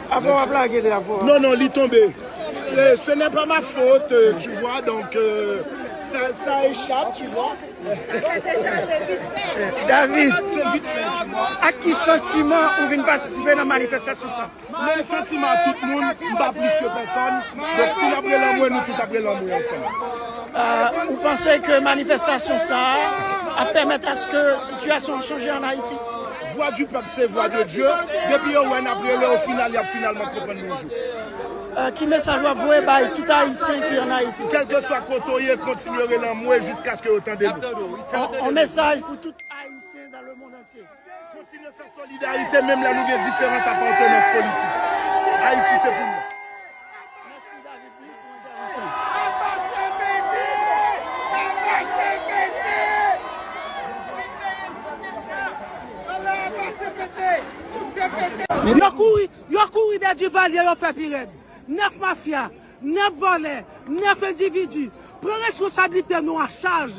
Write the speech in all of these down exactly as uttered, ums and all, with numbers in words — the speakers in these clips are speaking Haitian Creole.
Apre w ap lage de apre w. Non, non, li tonbe. Euh, ce n'est pas ma faute, euh, tu vois, donc euh, ça, ça échappe, tu vois. David, ak ki santiman ou vin patisipe nan manifestasyon sa? Menm santiman ak tout moun, m pa plis ke pèsòn. Donk si n ap rele anmwe, nou tout ap rele anmwe ansanm. Euh, ou panse ke manifestasyon sa a ap pèmèt aske sitiyasyon an chanje an Ayiti? Vwa di pèp se vwa de Dye. Depi yo wè n ap rele, o final, y ap finalman konprann nou yon jou. Euh, ki mesaj w ap voye bay tout Ayisyen ki an Ayiti? Kèlkeswa kote w ye, kontinye rele anmwe jiskaske yo tande nou. On, on mesaj pou tout Ayisyen dans le monde entier. Kontinye fè solidarite, menm lè nou gen diferan apartenans politik. Ayiti se pou nou. Mèsi, David Lee, pou entèvansyon. Apa se pete! Apa se pete! Ala apa se pete! Tout se pete! Yo kouri, yo kouri dèyè Duvalier, yo fè pi rèd. Nèf mafya, nèf vòlè, nèf endividi, pran responsablite nou an chaj.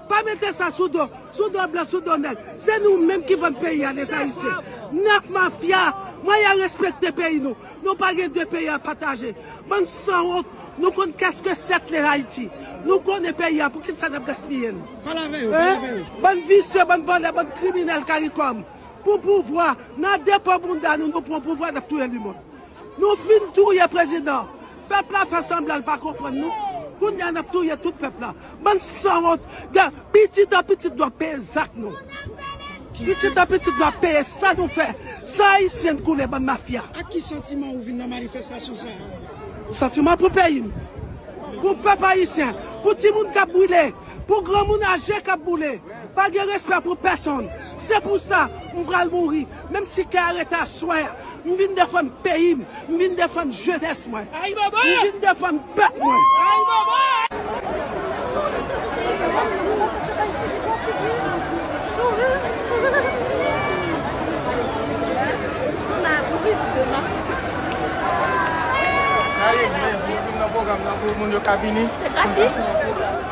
Pa mete sa sou do, sou do blan, sou do nèg. Se nou menm ki vann peyi a, lèzayisyen. Nèf mafya, mwen ya respekte peyi nou. Nou pa gen de peyi a pataje. Bann sanwont, nou konn qu'est-ce que c'est que l'Haïti. Nou konnen peyi a, poukisa n ap gaspiye l? Pale avè yo, pale avè yo. Bann visye, bann vòlè, bann kriminèl karikòm. Pou pouvwa, n a depo bounda nou, nou pran pouvwa, n ap touye lemonn. Nou fin touye prezidan. Pèp la fè sanblan l pa konprann nou. Kounye a n ap touye tout pèp la. Bann sanwont, de pitit an pitit nou ap peye zak nou. Pitit an pitit nou ap peye sa nou fè. San Ayisyen n koule, bann mafya. Ak ki santiman ou vin nan manifestasyon sa a? Santiman pou peyi m. Pou pèp ayisyen. Pou timoun k ap boule. Pou granmoun aje k ap boule. Pa gen respè pou pèsonn. Se pou sa, m pral mouri. Menm si kè a rete aswè a, m vin defann peyi m, m vin defann jenès mwen. M vin defann pèp mwen. Sa ye, men, pou vin nan pwogram nan, pou moun yo ka vini. Se gratis.